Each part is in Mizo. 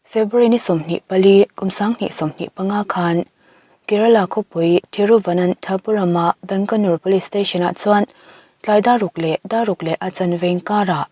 February ni 24 kum 2025 khan Kerala khawpui Thiruvananthapuram-a Venkanur Police Station-ah chuan tlai dar ruk leh dar ruk leh a chanve inkarah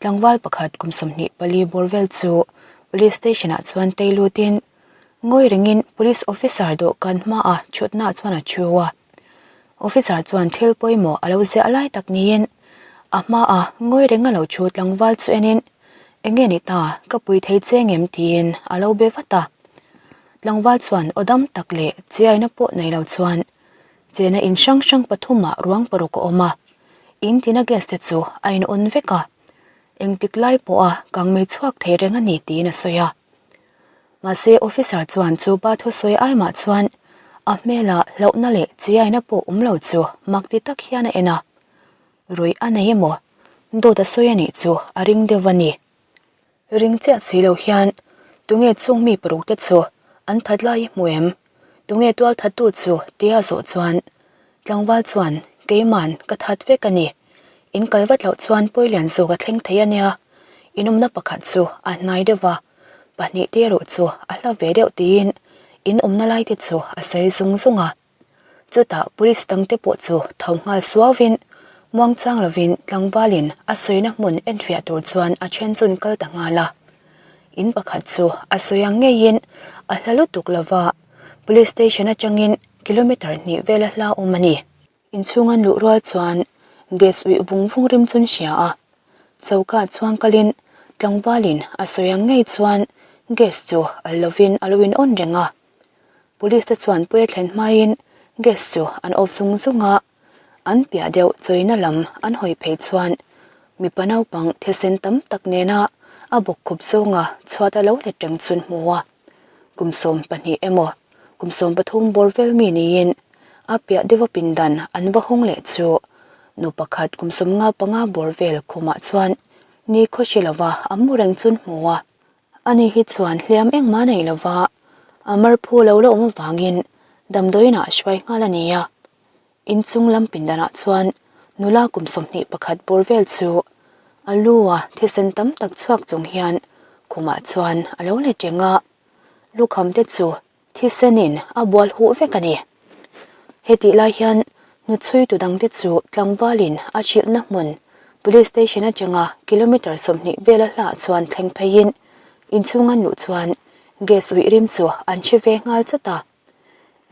tlangval pakhat kum 24 bawr vel chu Police Station-ah chuan tei lutin ngawi rengin Police Officer dawhkan hmaah thutna chuan a thu a. Officer chuan thil pawimawh a lo ziah lai tak niin a hmaah ngawi reng a lo thu tlangval chu enin Enge ni ta, ka pui thei che ngem tiin a lo be vat a. Tlangval chuan aw dam tak leh chiaina pawh nei lo chuan chena in hrang hrang pathumah ruang paruk a awm a, in tina gas te chu a in on vek a, engtik lai pawha kang mei chhuak thei reng a ni tiin a sawi a. Mahse officer chuan chu pa thusawi ai mah chuan a hmela hlauhna leh chiaina pawh awm lo chu mak ti tak hian a en a. Ruih a nei emaw? Dawt a sawi a nih chu a ring deuh a ni. Ring chiah si lo hian tunge chung mi paruk te chu an that lai i hmu em? Tunge tual that tu chu tia zawh chuan tlangval chuan keiman ka that vek a ni. In kal vat loh chuan Pawilian zawk a thleng thei a nia. Inawmna pakhat chu a hnai deuh va, pahnih te erawh chu a hla ve deuh tiin in awmna lai te chu a sawi zung zung a. Chutah police dangte pawh chu tho nghal suauvin muangchang lovin tlangvalin a sawina hmun enfiah tur chuan a then chun kal ta nghal a. In pakhat chu a sawi ang ngeiin a hla lutuk lova, police station atangin kilometre hnih vela hla awm a ni. Inchhung an luh rual chuan gas uih vung vung rim chun hria a, choka chuang kalin tlangvalin a sawi ang ngei chuan gas chu al lovin a lo in on reng a. Police te chuan puia thlen hmain gas chu an off zung zung a, an piah deuh chawina lam an hawi phei chuan mipa naupang thisen tam tak nena a bawkkhup zawnga chhuat a lo let reng chun hmu a, kum 12 emaw kum 13 bawr vel mi niin a piah deuha pindan an va hawng leh chu nu pakhat kum 55 bawr vel khumah chuan ni khawhri lova a mu reng chun hmu a. Ani hi chuan hliam engmah nei lova a mar phu lo la awm avangin damdawiinah hruai nghal a ni a. Inchung lam pindanah chuan nula kum 21 bawr vel chu a lu a thisen tam tak chhuak chung hian khumah chuan a lo let reng a, lukham te chu Thisenin a bual huh vek a ni. Hetih lai hian hnuchhui tu dangte chu tlangvalin a hrilhna hmun Police Station atanga kilometre 20 vela hlah chuan thleng pheiin inchhung an luh chuan gas uih rim chu an hre ve nghal chat a.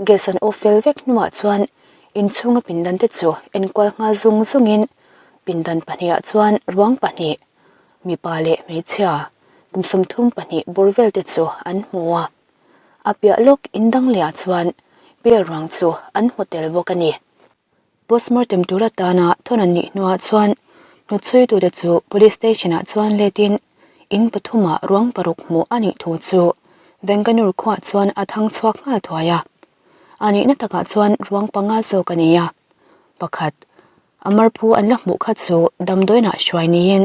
Gas an off fel vek hnuah chuan inchhunga pindan te chu enkual nghal zung zungin pindan pahnihah chuan ruang pahnih, mipa leh hmeichhia kum 32 bawr vel te chu an hmu a. A piah lawk in dang leh ah chuan pel ruang chu an hmu tel bawk a ni. Postmortem tur atana thawn an nih hnuah chuan hnutchhuitute chu Police Station ah chuan letin in pathumah ruang paruk hmuh a nih thu chu Venganur khuaah chuan a thang chhuak nghal thuai a. A nihna takah chuan ruang panga zawk a ni a, pakhat a marphu an la hmuh kha chu damdawiinah hruai niin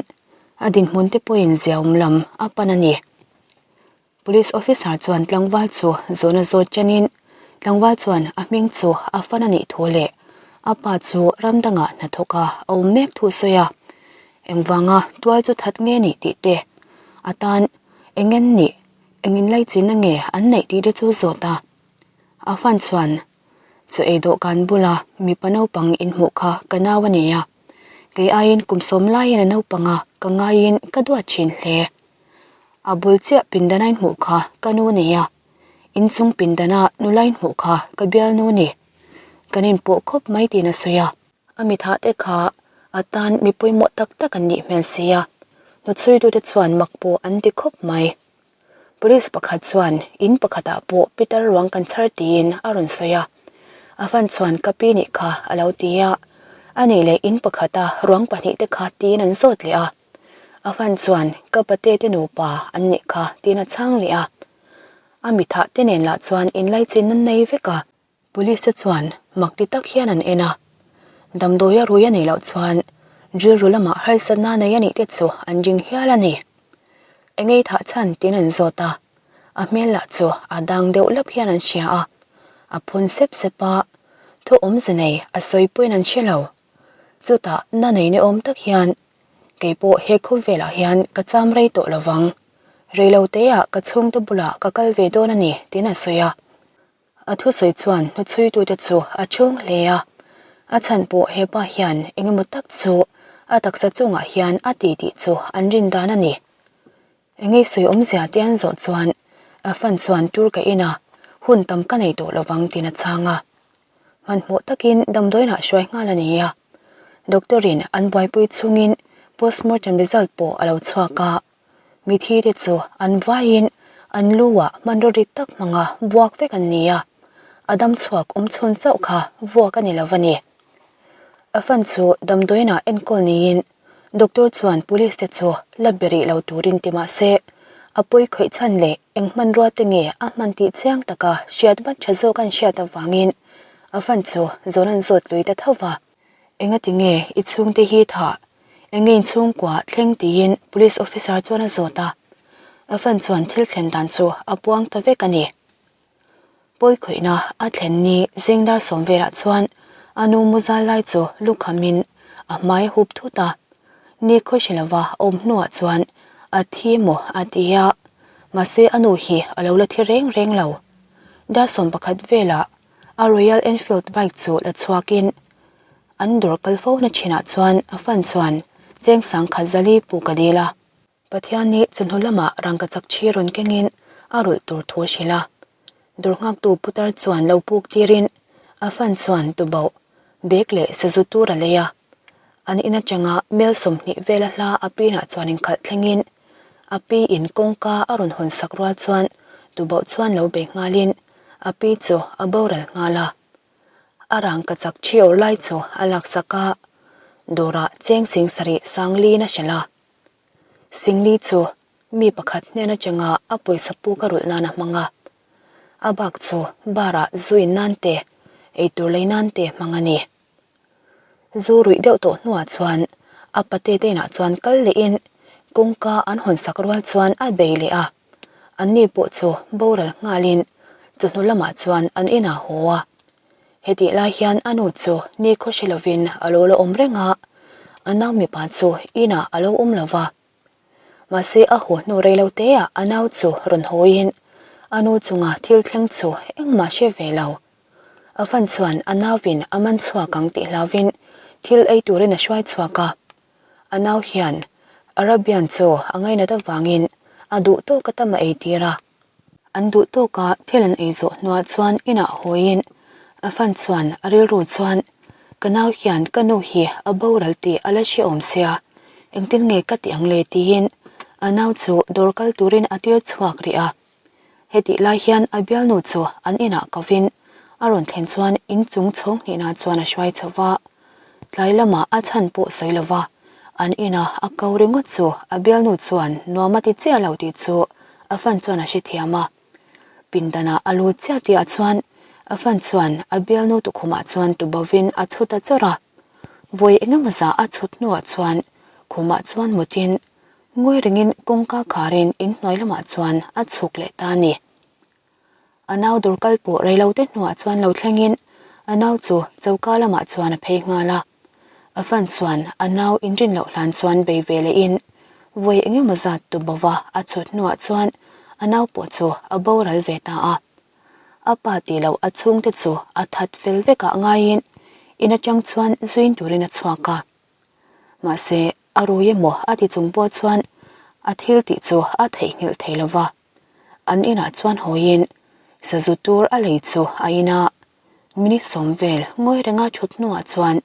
a dinhmun te pawhin ziaawm lam a pan a ni. Police officer chuan tlangval chu zawhna zawt chenin tlangval chuan a hming chu a fan a nih thu leh a pa chu ram dangah hnathawk a awm mek thu sawi a, engvanga tual chu that nge nih tih te a tan engen nih eng inlaichinna nge an neih tih te chu zawt a. A fan chuan chu ei dawhkan bula mipa naupang inhmuh kha ka nau a ni a, kei aiin kum sawm laiin a naupang a ka ngaiin ka duat thin hle. A bul chiah pindana in hmuh kha ka nu ni a, inchung pindana nula in hmuh kha ka bialnu ni. Kan inpawh khawp mai tiin a sawi a. A mithah te kha a tan mi pawimawh tak tak an nih hmel si a, hnuchhuitute chuan mak pawh an ti khawp mai. Police pakhat chuan in pakhatah pawh Peter ruang kan chhar tiin a rawn sawi a, a fan chuan ka pi nih kha a lo ti a, ani leh in pakhata ruang pahnih te kha tiin an zawt leh a. A fan chuan ka pate te nupa an nih kha tiin a chhang leh a. A mithah te nen lah chuan inlaichin nan nei vek a. Police te chuan mak ti tak hian an en a. Damdawi a rui a nih loh chuan rilru lamah harsatna nei a nih te chu an ring hial a ni. Engei thah chhan tiin an zawt a. A hmel lah chu a dang deuh lap hian an hria a. A phun sep sep a, thu awmze nei a sawi pawhin an hre lo. Chutah na nei ni awm tak hian kei pawh he khawvelah hian ka cham rei tawh lovang. Reiloteah ka chhungte bulah ka kal ve dawn a ni, tiin a sawi a. A thusawi chuan hnuchhuitute chu a chhung hle a, a chhan pawh hepa hian engemaw tak chu a taksa chungah hian a ti tih chu an rin dan a ni. Engei sawi awmzia te an zawh chuan a fan chuan tur ka in a, hun tam ka nei tawh lovang tiin a chhang a. Hmanhmawh takin damdawiinah hruai nghal a ni a, doctor in an buaipui chungin postmortem result pawh a lo chhuak a. Mithi te chu an vaiin an lu ah hmanraw rit tak hmanga vuak vek an ni a, a dam chhuak awm chhun chauh kha vuak a ni lo a ni. A fan chu damdawiin ah enkawl niin doctor chuan police te chu la be rih lo turin ti mah se a pawi khawih chhan leh eng hmanrua te nge a hman tih chiang taka hriat vat tha zawk an hriat avangin a fan chu zawn an zawt lui ta tho va. Engati nge i chhungte hi thah? Enge in chhungkua thleng tiin police officer chuan a zawt a. A fan chuan thil thlen dan chu a puang ta vek a ni. Pawi khawihna a thlen ni zingdar sawm velah chuan a nu muzal lai chu lukhamin a hmai a hup thut a. Ni khawihre lova a awm hnuah chuan a thi maw a ti a, mahse a nu hi a lo la thi reng reng lo. Dar 11 velah A Royal Enfield bike chu la chhuakin an dawr kal fo na thinah chuan a fan chuan cheng sangkhat zali pu ka dil a. Pathianni chawhnu lamah rangkachak thi rawn kengin a rulh tur thu a hrilh a. Dawr nghaktu putar chuan lo puk tirin a fan chuan tubauh, bag leh sazu tur a lei a. An in atanga mel 20 vela hla a pinah chuan inkhalh thlengin a pi in kawngka a rawn hawn sak rual chuan tubauh chuan lo bei nghalin a pi chu a boral nghal a. A rangkachak thi awr lai chu a laksak a, dawrah cheng sing sarih sangliin a hrilh a. Singli chu mi pakhat hnen atanga a pawisa puk a rulh nan a hmang a. A bak chu bar ah zu in nan te, eitur lei nan te hmang a ni. Zu ruih deuh tawh hnuah chuan a pate te inah chuan kal lehin kawngka an hawn sak rual chuan a bei leh a. Anni pawh chu boral nghalin chawhnu lamah chuan an inah haw a. Hetih lai hian a nu chu ni khaw hre lovin a lo la awm reng a, a nau mipa chu inah a lo awm lo va. Mahse a haw hnu rei lo teah a nau chu rawn hawiin a nu chunga thil thleng chu engmah hre ve lo. A fan chuan a nauin a man chhuak ang tih hlauvin thil ei turin a hruai chhuak a. A nau hian Arabian chaw a ngainat avangin a duh tawk a tam a ei tir a. An duh tawka thil an ei zawh hnuah chuan inah hawiin a fan chuan a rilru chuan ka nau hian ka nu hi a boral tih a la hrehawm sia, engtin nge ka tih ang le tiin a nau chu dawr kal turin a tir chhuak rih a. Hetih lai hian a bialnu chu an inah kovin a rawn thlen chuan inchung chhawng hnihna chuan a hruai chho va. Tlai lamah a chhan pawh sawi lo va, an ina a ko ringawt chu a bialnu chuan nuam a ti chiah lo tih chu a fan chuan a hrethiam a. Pindanah a lut chiah tihah chuan a fan chuan a bialnu tukhumah chuan tubovin a chhut a chawrh a. Vawi engemaw zah a chhut hnuah chuan khumah chuan mutin ngawi rengin kawngka kharin inhnuai lamah chuan a chhuk leh ta a ni. A nau dawr kal pawh rei lo te hnuah chuan lo thlengin a nau chu choka lamah chuan a phei nghal a. A fan chuan a nau inrin loh hlan chuan bei ve lehin vawi eng emaw zat tu bova a chhut hnuah chuan a nau pawh chu a boral ve ta a. A pa tih loh a chhungte chu a that fel vekah ngaiin in atang chuan zuin turin a chhuak a. Mahse a rui emaw a ti chung pawh chuan a thil tih chu a theihnghilh thei lova. An inah chuan hawiin sazu tur a lei chu a in a, minute sawm vel ngawi renga thut hnuah chuan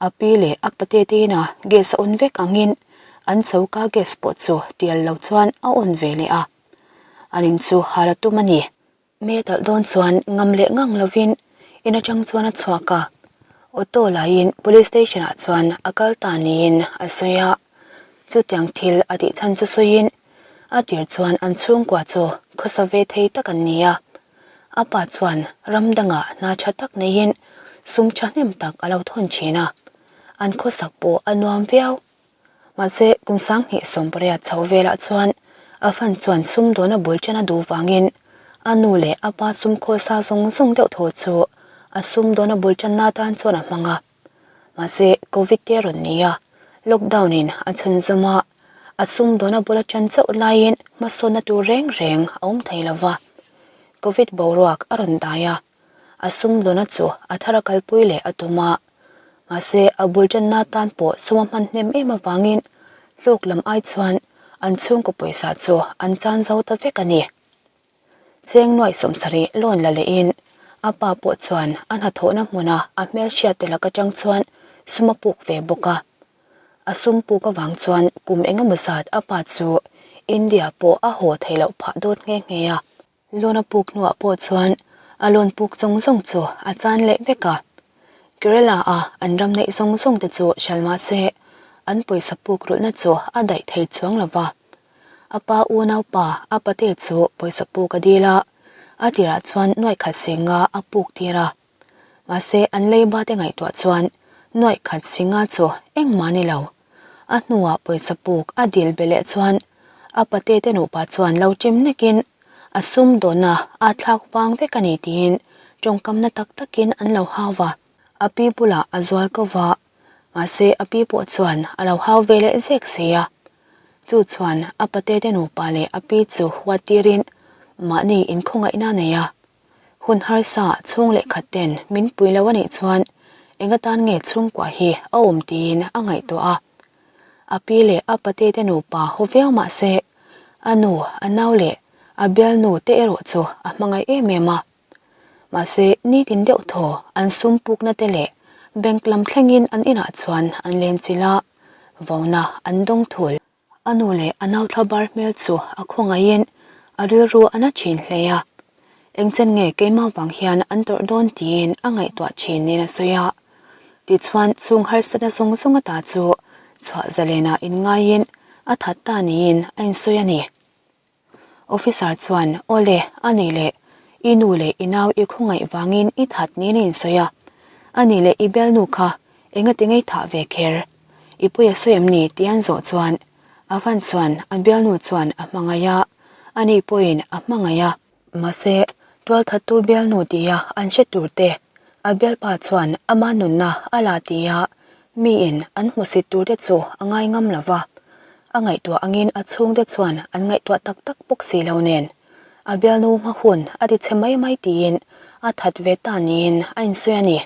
a pi leh a pate te ina gas a on vek angin an choka gas pawh chu tial lo chuan a on ve leh a, an in chu hal a tum a ni. Me talh dawn chuan ngam leh ngang lovin in atang chuan a chhuak a, auto laiin police station ah chuan a kal ta niin a sawi a, chutiang thil a tih chhan chu sawiin a tir chuan an chhungkua chu khawsa ve thei tak an ni a, a pa chuan ram dangah hna tha tak neiin sum thahnem tak a lo thawn thin a, an khawsak pawh a nuam viau. Mahse, kum 2018 chho velah chuan a fan chuan sum dawna bul ṭhen a duh vangin a nu leh a pa sum khawlsa zawng zawng deuh thaw chu a sum dawna bul ṭanna atan chuan a hmang a. Mahse, Covid te a rawn ni a, lockdown in a chhunzawm a, A sumdawn a bula ṭan chauh laiin hmasawnna tur reng reng a awm thei lo va. Covid boruak a rawn dai a, a sumdawnna chu a thar a kalpui leh a tum a. Mahse, a bul ṭanna atan pawh sum a hman hnem em avangin hlawk lam ai chuan an chhungkaw pawisa chu an chan zo ta vek a ni. Cheng nuaih sawmsarih loan la lehin a pa pawh chuan a hnathawhna hmuna a hmelhriat te lak atang chuan sum a puk ve bawk a. A sum puk avang chuan kum engemaw zat a pa chu India pawh a haw theih loh phah dawt nghe nghe a. Loan a puk hnuah pawh chuan a loan puk zawng zawng chu a chan leh vek a. Kerala a an ram neih zawng zawng te chu hral mah se an pawisa puk rulhna chu a daih thei chuang lo va. A pa unaupa a pate chu pawisa puk a dil a, a tirah chuan nuaih khat singa a puk tir a. Mahse an leiba te ngaihtuah chuan nuaih khat singa chu engmah ni lo. A hnuah pawisa puk a dil be leh chuan a pate te nupa chuan lo ṭim nekin a sum dawhna a thlak vang vek a ni tiin ṭawngkamna tak takin an lo hau va. A pi bulah a zual ko va, mahse a pi pawh chuan a lo hau ve leh zek si a. Chu chuan a pate te nupa leh a pi chu huat tirin mahni inkhawngaihna a nei a. Hun harsa chhung leh khat ten min pui lo a nih chuan eng atan nge chhungkua hi a awm tiin a ngaihtuah a. A pi leh a pate te nupa haw viau mah se a nu, a nau leh a bialnu te erawh chu a hmangaih em em a. Mahse nitin deuh thaw an sum pukna te leh bank lam thlengin an inah chuan an len chilh a, vona an dawng thul. A nu leh a nau thlabar hmel chu a khawngaihin a rilru a na thin hle a, engchen nge keimah vang hian an tawrh dawn tiin a ngaihtuah thin niin a sawi a. Tichuan chung harsatna zawng zawng ata chu chhuah zalena inngaiin a that ta niin a insawi a ni. Officer chuan, Awle, a nih leh, i nu leh i nau i khawngaih vangin i that niin a insawi a. A nih leh i bialnu kha engati ngei thah ve kher? I pawi a sawi em ni? tih an zawh chuan Avan chuan a bialnu chuan a hmangaih a, ani pawhin a hmangaih a. Mahse, tualthattu bialnu tia an hre tur te, a bialpa chuan ama nunna a la tia miin an hmusit tur te chu a ngai ngam lo va. A ngaihtuah angin a chhungte chuan an ngaihtuah tak tak bawk si lo nen, a bialnu hma hun a ti chhe mai mai tiin a that ve ta niin a insawi a ni.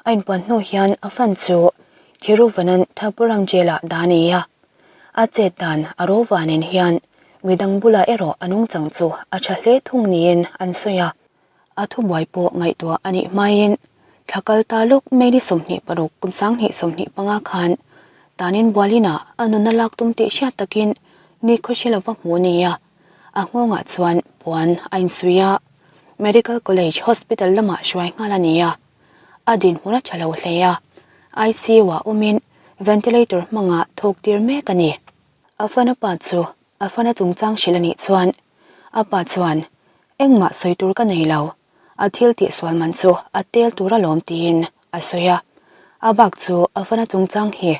A inpuan hnu hian a fan chu Thiruvananthapuram Jail-ah dah a ni a, a chet dan a ro vanin hian midang bulah erawh a nungchang chu a tha hle thung niin an sawi a. A thubuai pawh ngaihtuah a nih hmain thla kal ta lawk May ni 26 kum 2025 khan tanin bualinah a nunna lak tum tih hriat takin ni khawhri lova hmuh a ni a, a nghawngah chuan puan a insuih a. Medical College Hospital lamah hruai nghal a ni a, a dinhmun a tha lo hle a, ICU-ah awmin ventilator hmanga thawk tir mek a ni. A fana pa chu a fana chungchang hrilh a nih chuan a pa chuan, Engmah sawi tur ka nei lo, a thil tihsual man chu a tel tur alawm tiin a sawi a, a bak chu a fana chungchang hi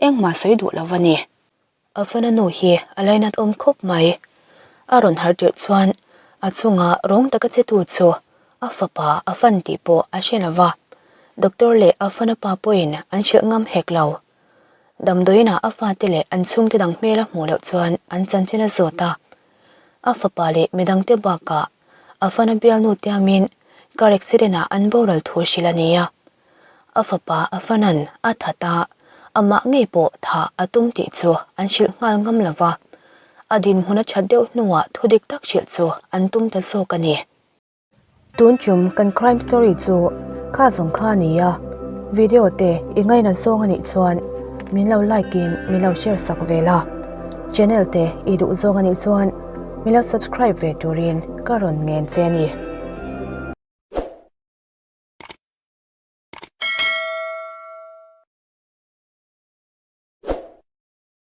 engmah sawi duh lo a ni. A fana nu hi a lainat awm khawp mai. A rawn harh tirh chuan a chunga rawng taka che tu chu a fapa a fan tih pawh a hre lo va, doctor leh a fana pa pawhin an hrilh ngam hek lo. Damdawiinah a fate leh an chhungte dang hmel a hmuh loh chuan an chanchin a zawt a. A fapa leh midangte bakah a fana bialnu tiamin car accident-ah an boral thu hrilh a ni a. A fapa a fanan a that a, amah ngei pawh thah a tum tih chu an hrilh nghal ngam lo va, a dinhmun a that deuh hnuah thu dik tak hrilh chu an tum ta zawk a ni. Tun chum kan crime story chu kha zawng kha a ni a, video te i ngaina zawng a nih chuan min lo like in min lo share sak ve la, channel te i duh zawng a nih chuan min lo subscribe ve turin ka rawn ngen che a ni.